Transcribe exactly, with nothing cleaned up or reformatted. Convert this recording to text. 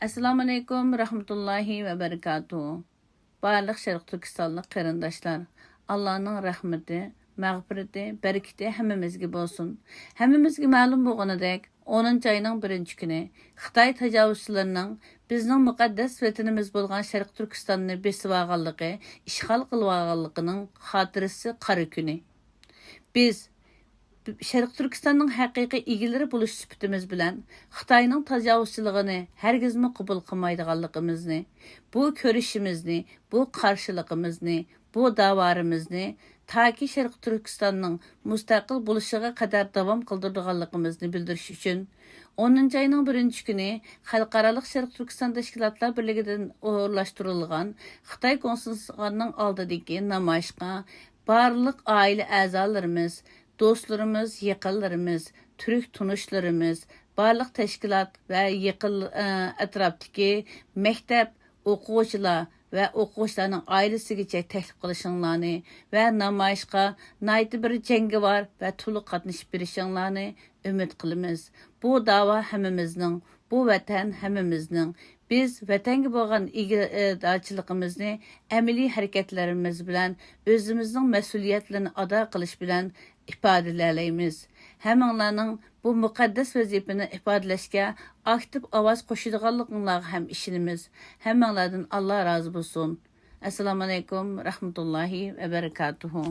ئەسسالامۇئەلەيكۇم رەھمەتۇللاھى ۋە بەرىكاتۇھۇ. بارلىق شەرقىي تۈركىستانلىق قېرىنداشلار، ئاللانىڭ رەھمىتى، مەغپىرىتى، بەرىكىتى ھەممىمىزگە بولسۇن. ھەممىمىزگە مەلۇم بولغىنىدەك، ئونىنچى ئاينىڭ بىرىنچى كۈنى خىتاي تاجاۋۇزچىلىرىنىڭ بىزنىڭ مۇقەددەس ۋەتىنىمىز بولغان شەرقىي تۈركىستاننى بېسىۋالغانلىقى، ئىشغال قىلىۋالغانلىقىنىڭ خاتىرىسى قارا كۈنى. بىز شەرقىي تۈركىستاننىڭ ھەقىقىي ئىگىلىرى بولۇش سۈپىتىمىز بىلەن خىتاينىڭ تاجاۋۇزچىلىقىنى ھەرگىزمۇ قوبۇل قىلمايدىغانلىقىمىزنى، بۇ كۈرىشىمىزنى، بۇ قارشىلىقىمىزنى، بۇ داۋالىرىمىزنى تاكى شەرقىي تۈركىستاننىڭ مۇستەقىل بولۇشىغا قەدەر داۋام قىلدۇرىدىغانلىقىمىزنى بىلدۈرۈش ئۈچۈن، ئونىنچى ئاينىڭ بىرىنچى كۈنى خەلقئارالىق شەرقىي تۈركىستان تەشكىلاتلار بىرلىكىدىن ئورۇنلاشتۇرۇلغان خىتاي كونسۇلخانىنىڭ ئالدىدىكى نامايىشقا بارلىق ئائىلە ئەزالىرىمىز، دوستلىرىمىز، يېقىنلىرىمىز، تۈرك تونۇشلىرىمىز، بارلىق تەشكىلات ۋە يېقىن، ئە، ئەتراپتىكى مەكتەپ، ئوقۇغۇچىلار ۋە ئوقۇغۇچىلارنىڭ ئائىلىسىگىچە تەكلىپ قىلىشىڭلارنى ۋە نامايىشقا ناھايىتى بىر جەڭگىۋار ۋە تولۇق قاتنىشىپ بېرىشىڭلارنى ئۈمىد قىلىمىز. بۇ داۋا ھەممىمىزنىڭ، بۇ ۋەتەن ھەممىمىزنىڭ. بىز ۋەتەنگە بولغان ئىگىدارچىلىقىمىزنى ئەمەلىي ھەرىكەتلىرىمىز بىلەن، ئۆزىمىزنىڭ مەسئۇلىيەتلىرىنى ئادا قىلىش بىلەن ئىپادىلەيلەيمىز. ھەممىڭلارنىڭ بۇ مۇقەددەس ۋەزىپىنى ئىپادىلەشكە ئاكتىپ ئاۋاز قوشىدىغانلىقىڭلارغا ھەم ئىشىنىمىز. ھەممىڭلاردىن ئاللا رازى بولسۇن. ئەسسالامۇئەلەيكۇم رەھمەتۇللاھى ۋە بەرىكاتۇھۇ.